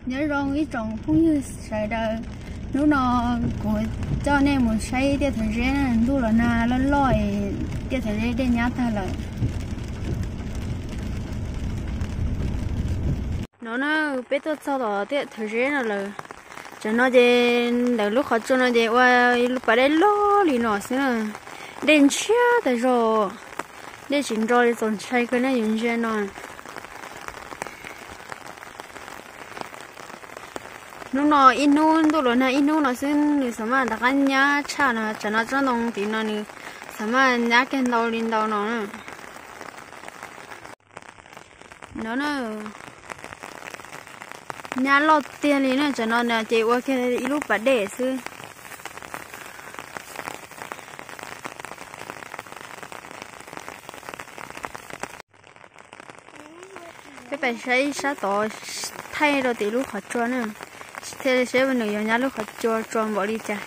Nyob zoo ib tsoom phooj ywg sawv daws, hnub no kuv coj nej mus saib tiaj Thawv Zeb na, ntuj los nag loj loj, tiaj Thawv Zeb dej nyab tag lawm. No na, peb tuaj txog tom tiaj Thawv Zeb no lawm. Tam no ces ntawm lub qhov tsua no ces ua lub pas dej loj li no xwb na. Dej ntshiab tas zog, dej tsis nro li, txaus ntshai kawg na yus ntsia no. Hnub no ib hnub, ntuj los nag ib hnub no xwb nws xav mas rov qab nyab tshaj no, tam no tsob ntoo tim no nws xav mas nyab kiag ntau li ntau no na. No na, nyab loj tiag li na, tam no ces ua kiag ib lub pas dej xwb. Peb pais saib sab tod, thaij rau tim lub qhov tsua na, thiaj li saib nws yuav nyab lub qhov tsua tsua npaum li cas.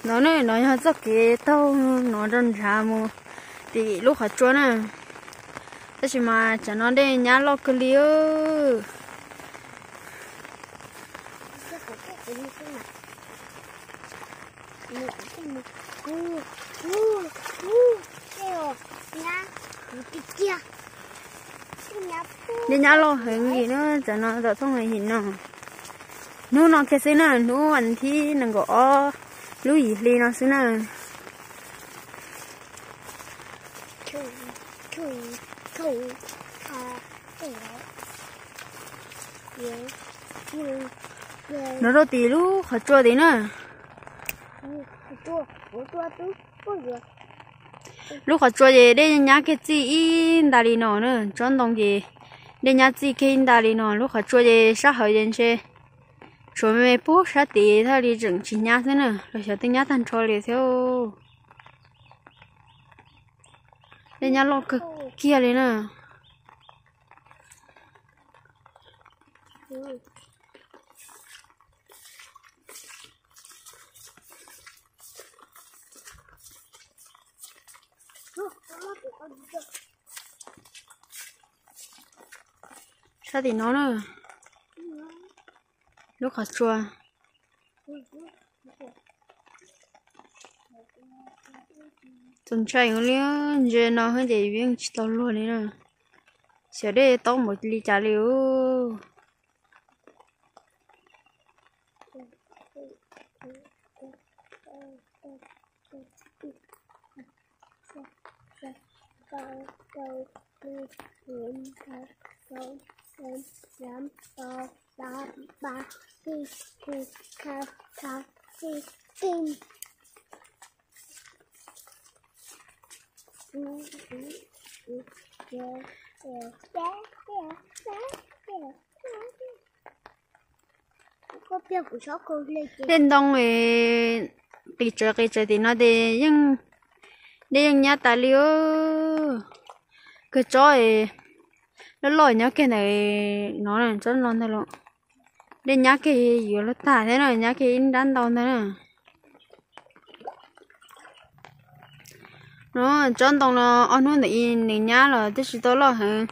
No ne, no yog txoj kev taug no rau nrad mus tim lub qhov tsua na. Tab sis mas tam no dej nyab loj kawg li. Dej nyab loj heev li na, tam no tau thooj him no. Hnub no kiag xwb na, hnub vas thib nees nkaum ob lub yim hli no xwb na. No rau tim lub qhov tsua tid na. Lub qhov tsua ces dej nyab kiag txij ib nta li no na, tsob ntoo ces dej nyab txij kiag ib nta li no. Lub qhov tsua ces sab hauv ces ntshe tshuav me pub sab tid thiaj li tseem tsis nyab xwb na, los xyov twb nyab tag nrho li thiab. Dej nyab loj kawg kiag li na. Sab tim no na, lub qhov tsua. Txaus ntshai li, ntsia no ces yeej tsis tau luag li na. Xyov dej taub npaum li cas li. Dej ntoo qis tsawv qis tsawv tim no ces yeej, dej yeej nyab tas li. Kawg tsob loj loj nyob kiag ntawm no, tsob no ntag los dej nyab kiag yuav luag tag thiab na, nyab kiag ib nrab ntau ntag na. No, tsob ntoo no ob hnub ntawm nws nyab los twb tsis tau loj heev,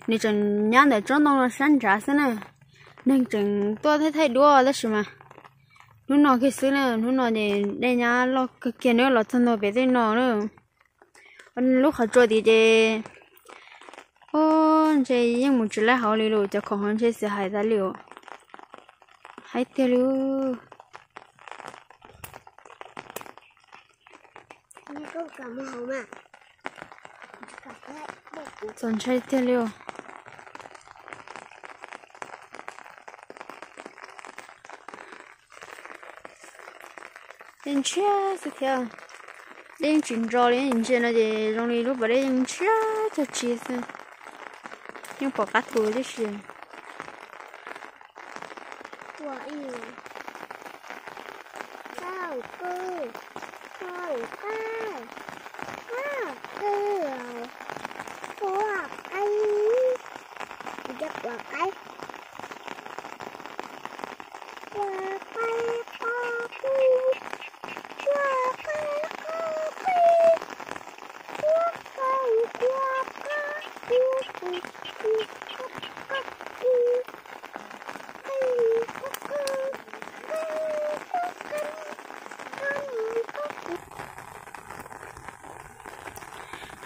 nws tseem nyab ntawm tsob ntoo no sab nrad xwb na. Neeg tseem tuaj thaij thaij duab tab sis mas hnub no kiag xwb na, hnub no ces dej nyab loj kawg kiag na, los txog ntua pem tej no na. Lub qhov tsua tid ces, o, ntshe yeej mus tsis laib hauv li lawm, cov khoom hauv ntshe xiam hais tas li os. Haib tiag li. Txaus ntshai tiag li os. Dej ntshiab xwb thiab, dej yeej tsis nro li, ntsia no ces zoo li lub pas dej yeej ntshiab cog tsi xwb, yeej pom qab thu tib si.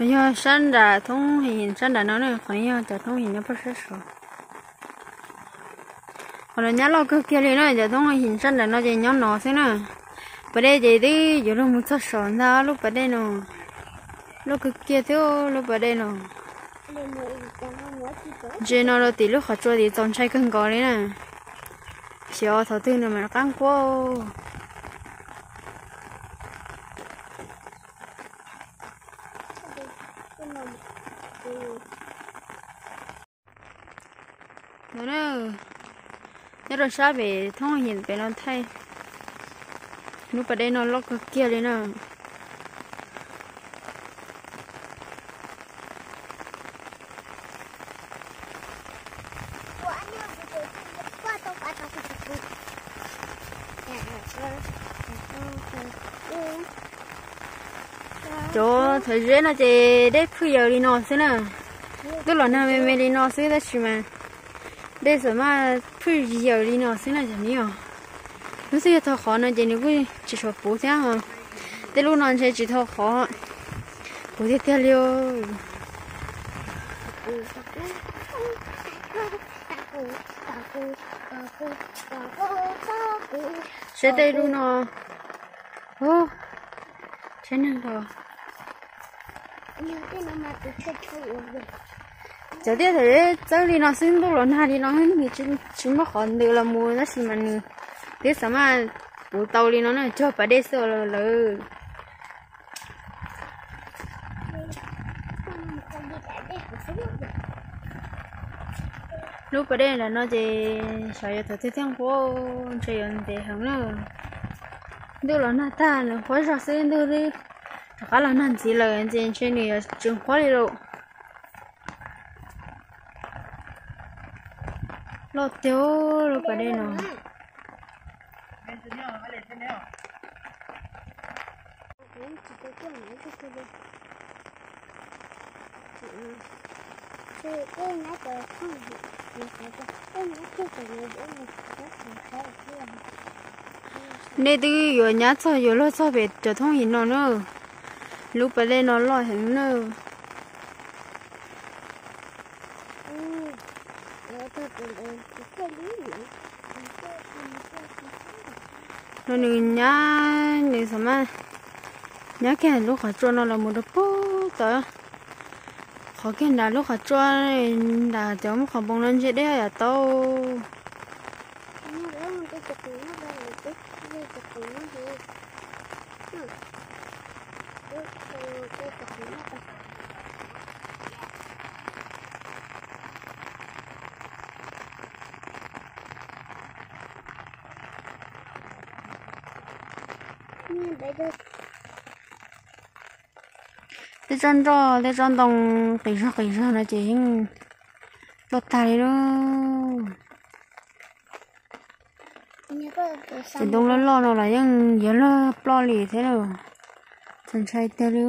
Yog sab nram thoob him sab nram no na, qhov yog cov thoob him nyob pem sab saud. Qhov no nyab loj kawg kiag li na, cov thoob him sab nram no ces nyob no xwb na. Pas dej ces twb yuav luag mus txog saum ntag lub pas dej no. Loj kawg kiag thiab lub pas dej no. Ntsia no rau tim lub qhov tsua tid txaus ntshai kawg nkaus li na. Xyov thaum twg nws mam rov qab nquag. No na, nyob rau sab pem thoob him pem no thaij, lub pas dej no loj kawg kiag li na. Cov thawv zeb no ces dej phwj yaws li no xwb na. Ntuj los nag me me li no xwb tab sis mas dej xam maj phwj yaws li no xwb na cov me nyuam. Lub twb yog thaum qhov no ces nws kuj tsis tshua puv thiab. Tej lub no ntshe tsis thaum qhov, puv tiag tiag li. Saib tej lub no, saib neeg os. Cov tiaj thaum txawb li no xwb, ntuj los nag li no nws tsis muaj qhov ntws los mus tab sis mas nws twb xam maj puv tau li no na, cog pas dej xwb lawm. Lub pas dej ntawm no ces xyov yuav thaum twg thiaj nquag, ntshe yuav ntev heev na. Ntuj los nag tag nws nquag zog xwb, ntuj twb rov qab los nag ntxiv lawm ces ntshe nws yuav tsis nquag li lawm. Loj tiag lub pas dej no. Nej twb yuav nyab txog yuav luag txog pem cov thoob him no na. Lub pas dej no loj heev na. No nws nyab, nws xam maj nyab kiag lub qhov tsua no los mus rau pem tod. Qhov kiag nram lub qhov tsua nram cov muaj qhov npoo no ntshe dej haj yam tau. Tej tsob nroj tej tsob ntoo qis zog qis zog no ces yeej ploj tag li lauj. Cov ntoo loj loj no los yeej yuav luag ploj li thiab lauj. Txaus ntshai tiag li.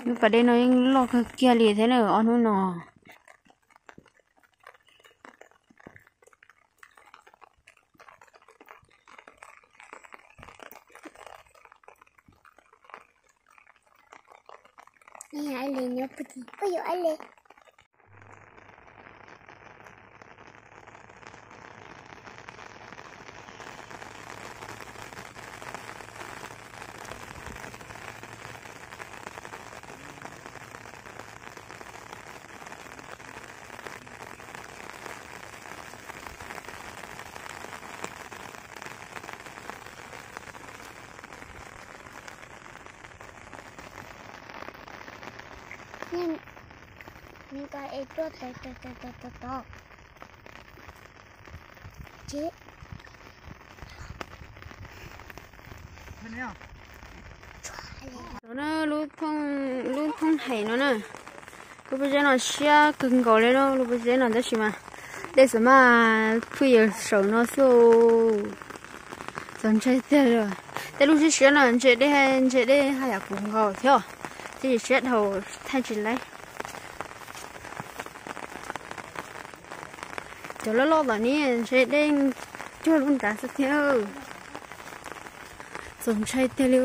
Lub pas dej no yeej loj kawg kiag li thiab na ob hnub no. No na, lub thoob hais no na, lub pob zeb no siab kawg nkaus li lub pob zeb no tab sis mas dej xam maj phwj yaws saum no xwb. Txaus ntshai tiag li. Tej lub siab siab no ntshe dej, ntshe dej haj yam puv nkaus thiab, thiab tsis siab dhau thaij tsis laib. Cov loj loj tom ni ntshe dej cuag lub nrad xwb thiab. Txaus ntshai tiag li.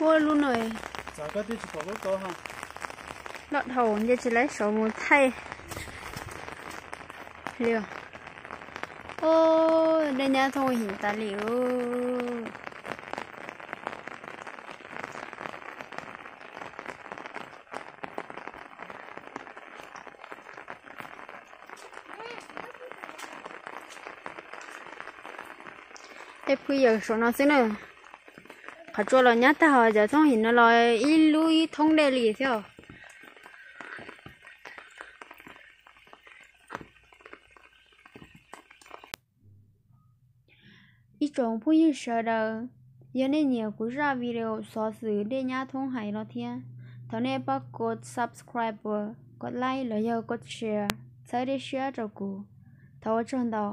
Ua lub no, loj dhau nce tsis laib saud mus thaij li. Dej nyab thoob him tas li. Tej phooj ywg, saum no xwb na. Qhov tsua los nyab tag, ho cov thoob him no los ib lub ib thoob dej li thiab. Ib tsoom phooj ywg sawv daws, yog nej nyiam kuv zaj video xov xwm dej nyab thoob hais no thiab, thov nej pab kov subscribe, kov like los yog kov share, txhawb dej siab rau kuv. Thov ua tsaug ntau.